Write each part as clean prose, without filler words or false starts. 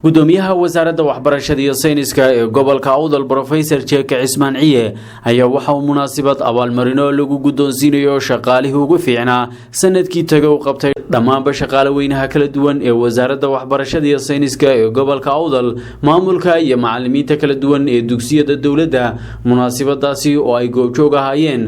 Gudoomiyaha Wasaaradda Waxbarashada iyo Sayniska ee gobolka Awdal, Professor Jeeke Cismaan Ciye, ayaa waxa uu munaasabad abaalmarino lagu guddoonsiinayo shaqaalihii ugu fiicnaa sanadkii taga u qabtay dhammaanba shaqaale weynaha kala duwan ee Wasaaradda Waxbarashada iyo Sayniska ee gobolka Awdal, maamulka iyo macalimiinta kala duwan ee dugsiyada dowladda. Munaasabadaasi oo ay goobjoog ahaayeen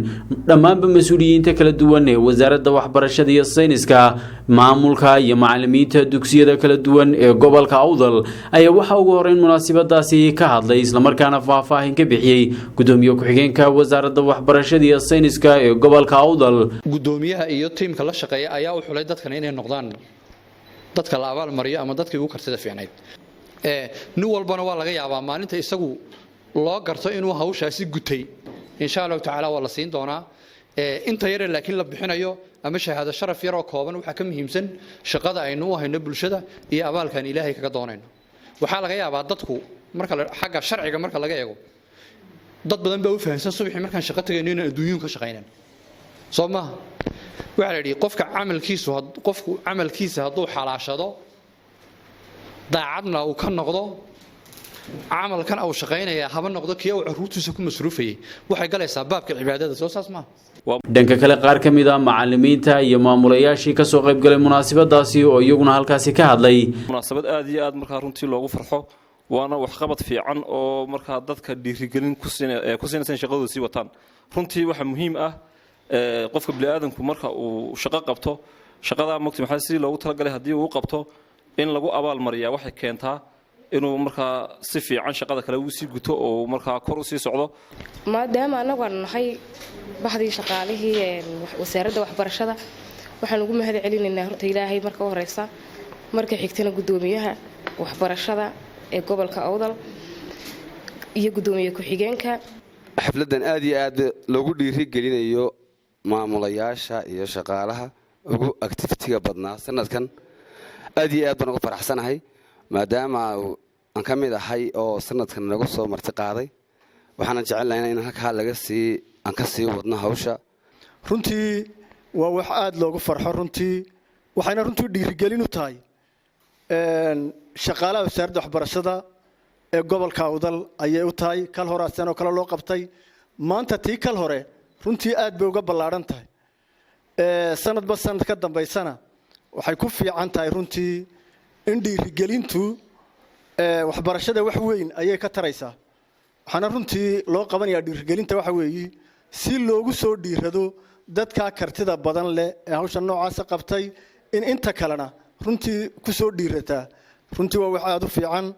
dhammaanba mas-uuliyiinta kala duwan ee Wasaaradda Waxbarashada iyo Sayniska, maamulka iyo macalimiinta dugsiyada kala duwan ee gobolka Awdal, ayaa waxaa ugu horeyn munaasabadaasi ka hadlay, islamarkaana faahfaahin ka bixiyey, gudoomiye ku-xigeenka Wasaaradda Waxbarashada iyo Sayniska ee gobolka Awdal. Gudoomiyaha iyo tiimka la shaqeeya ayaa u xulay dadkan inay noqdaan dadka la abaal mariyo ama dadkii ugu kartida fiicnayd. Nin walbana waa laga yaabaa maalinta isagu loo garto inuu hawshaasi gutay, insha Allahu tacaala waa la siin doonaa. Inta yare laakiin la bixinayo ama shahaado sharaf yaroo kooban, waxaa ka muhiimsan shaqada aynu u hayno bulshada iyo abaalkaan Ilaahay kaga doonayno. Waxaa laga yaabaa dadku marka xagga sharciga marka laga eego, dad badan baa u fahamsan subaxii markaan shaqo tagayno inaan adduunyuun ka shaqaynan. Soo maaha? Waxaa la yidhi qofka camalkiisu, qofku camalkiisa hadduu xalaashado, daacadna uu ka noqdo, camalkan uu shaqaynayaa haba noqdo kii uu caruurtiisa ku masruufayay, waxay galaysaa baabka cibaadada. Soo saas maaha? Dhanka kale, qaar ka mid ah macalimiinta iyo maamulayaashii kasoo qaybgalay munaasabadaasi oo iyaguna halkaasi ka hadlay. Munaasabad aad iyo aad markaa runtii loogu farxo, waana waxqabad fiican oo markaa dadka dhiirigelin ku siinaysa in shaqadooda sii wataan. Runtii waxaa muhiim ah qofka biniaadamku marka uu shaqo qabto, shaqadaa mogti maxaa sidii loogu talagalay haddii uu qabto, in lagu abaal mariyaa waxay keentaa inuu markaa si fiican shaqada kale uu sii guto oo markaa kor usii socdo. Maadaama annagu aanu nahay baxdii shaqaalihii wasaaradda waxbarashada, waxaan ugu mahad celinaynaa horta Ilaahay marka u horeysa, marka xigtana gudoomiyaha waxbarashada ee gobolka Awdal iyo gudoomiye ku-xigeenka. Xafladdan aad iyo aad loogu dhiiri gelinayo maamulayaasha iyo shaqaalaha ugu activity-ga badnaa sanadkan, aad iyo aad baan ugu faraxsanahay, maadaama aan ka mid ahay oo sanadkan nagu soo marti qaaday. Waxaanan jecelnahay in halkaa laga sii aan ka sii wadno hawsha. Runtii waa wax aada loogu farxo. Runtii waxayna runtii dhiirigelin u tahay shaqaalaha wasaaradda waxbarashada ee gobolka Awdal ayay u tahay. Kal hore asian oo kale loo qabtay, maanta tii kal hore runtii aad bay uga ballaadhan tahay. Sanadba sanad ka dambaysana waxay ku fiican tahay runtii in dhiirigelintu waxbarashada wax weyn ayay ka taraysaa. Waxaana runtii loo qabanayaa dhiirigelinta waxa weeye si loogu soo dhiirado dadkaa kartida badan leh ee hawsha noocaasa qabtay, in inta kalena runtii ku soo dhiirataa. Runtii waa wax aada u fiican.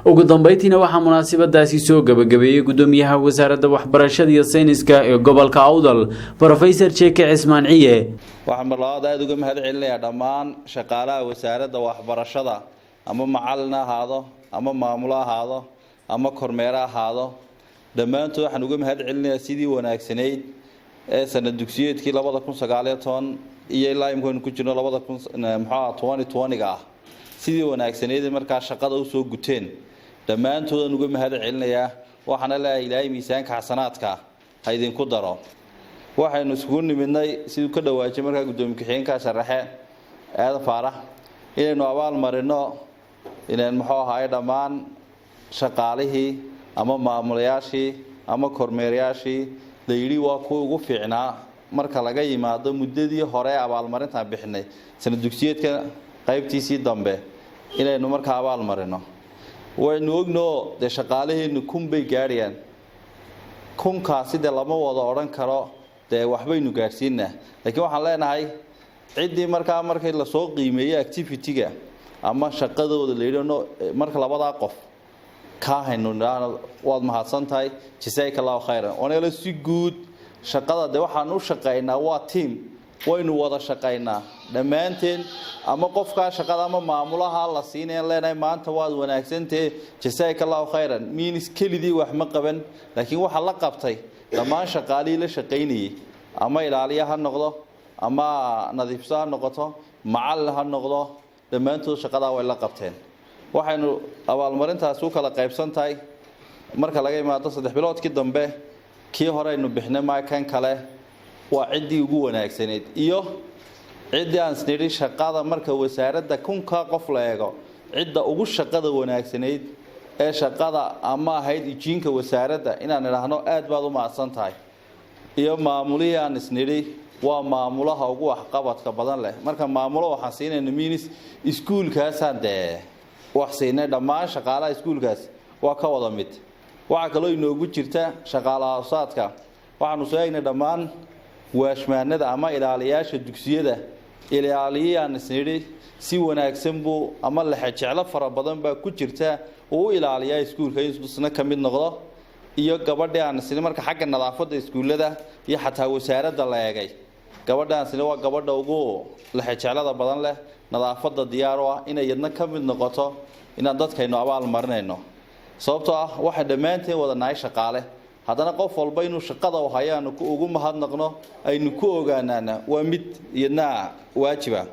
Ugu dambeyntiina waxaa munaasabadaasi soo gabagabeeyey gudoomiyaha Wasaaradda Waxbarashada iyo Sayniska ee gobolka Awdal, Professor Jeeke Cismaan Ciye. Waxaan mar labaad aada uga mahad celinayaa dhammaan shaqaalaha wasaaradda waxbarashada, ama macalin ha ahaado, ama maamulo ahaado, ama kormeere ahaado. Dhammaantood waxaan uga mahad celinayaa sidii wanaagsanayd ee sanad dugsiyeedkii 2019 iyo ilaa imkaynu ku jirno 2000 muxuu 2020-ga ah, sidii wanaagsanayd markaa shaqada usoo guteen. Dhammaantoodaan uga mahad celinayaa, waxaana leeyahay Ilaahay miisaanka xasanaadka ha idinku daro. Waxaynu isugu nimidnay, siduu ka dhawaajay markaa guddoomiye ku-xigeenka sharaxe Aadan Faarax, inaynu abaal marino inaan muxuu ahaay dhammaan shaqaalihii ama maamulayaashii ama kormeerayaashii la yidhi waa kuwa ugu fiicnaa, marka laga yimaado muddadii hore ee abaalmarintaan bixinay sanad dugsiyeedka qaybtiisii dambe, inaynu markaa abaal marino. Waynu ognoo dee shaqaalaheenu 1000 bay gaadhayaan. 1000-kaasi dee lama wada odhan karo dee waxbaynu gaadhsiinaa, laakiin waxaan leenahay ciddii markaa markii lasoo qiimeeyey activity-ga ama shaqadooda la yidhi no, marka labadaa qof kaa haynu nidhaahno waad mahadsan tahay, jazaaka Allahu khayran. Onala si guud shaqada dee waxaan u shaqaynaa waa team, waynu wada shaqaynaa dhammaanteen. Ama qofkaa shaqada ama maamulaha la siinayaan leenahay maanta waad wanaagsantahe, jazaaka Allahu khayran, means kelidii wax ma qaban, laakiin waxaa la qabtay dhammaan shaqaalihii la shaqaynayay, ama ilaaliya ha noqdo, ama nadiifso ha noqoto, macallin ha noqdo, dhammaantood shaqadaa way la qabteen. Waxaynu abaalmarintaasi u kala qaybsan tahay, marka laga imaado 3 biloodkii dambe kii hore aynu bixnay maa, kan kale waa ciddii ugu wanaagsanayd iyo ciddii aan isnidhi shaqada marka wasaaradda 1000-kaa qof la eego. Cidda ugu shaqada wanaagsanayd ee shaqada ama ahayd ijiinka wasaaradda inaan idhaahno aad baad u mahadsan tahay, iyo maamulihii aan isnidhi waa maamulaha ugu waxqabadka badan leh. Marka maamulo waxaan siinayna minis iskuulkaasaan dee wax siinay, dhammaan shaqaalaha iskuulkaas waa ka wada mid. Waxaa kaloo inoogu jirta shaqaalaha hoosaadka. Waxaanu soo eegnay dhammaan waashmaanada ama ilaaliyaasha dugsiyada. Ilaaliyihii aan isnidhi si wanaagsan buu ama lexejeclo fara badan baa ku jirta uu u ilaaliyaa iskuulka isna ka mid noqdo, iyo gabadhii aan isnidhi marka xagga nadaafadda iskuullada iyo xataa wasaaradda la eegay, gabadhaan isnidhi waa gabadha ugu lexejeclada badan leh, nadaafadda diyaar u ah, inay iyadna ka mid noqoto inaan dadkaynu abaal marinayno. Sababtoo ah waxay dhammaanteen wada nahay shaqaale, haddana qof walba inuu shaqada u hayo aanu ugu mahadnaqno, aynu ku ogaanaana waa mid iyadna waajiba.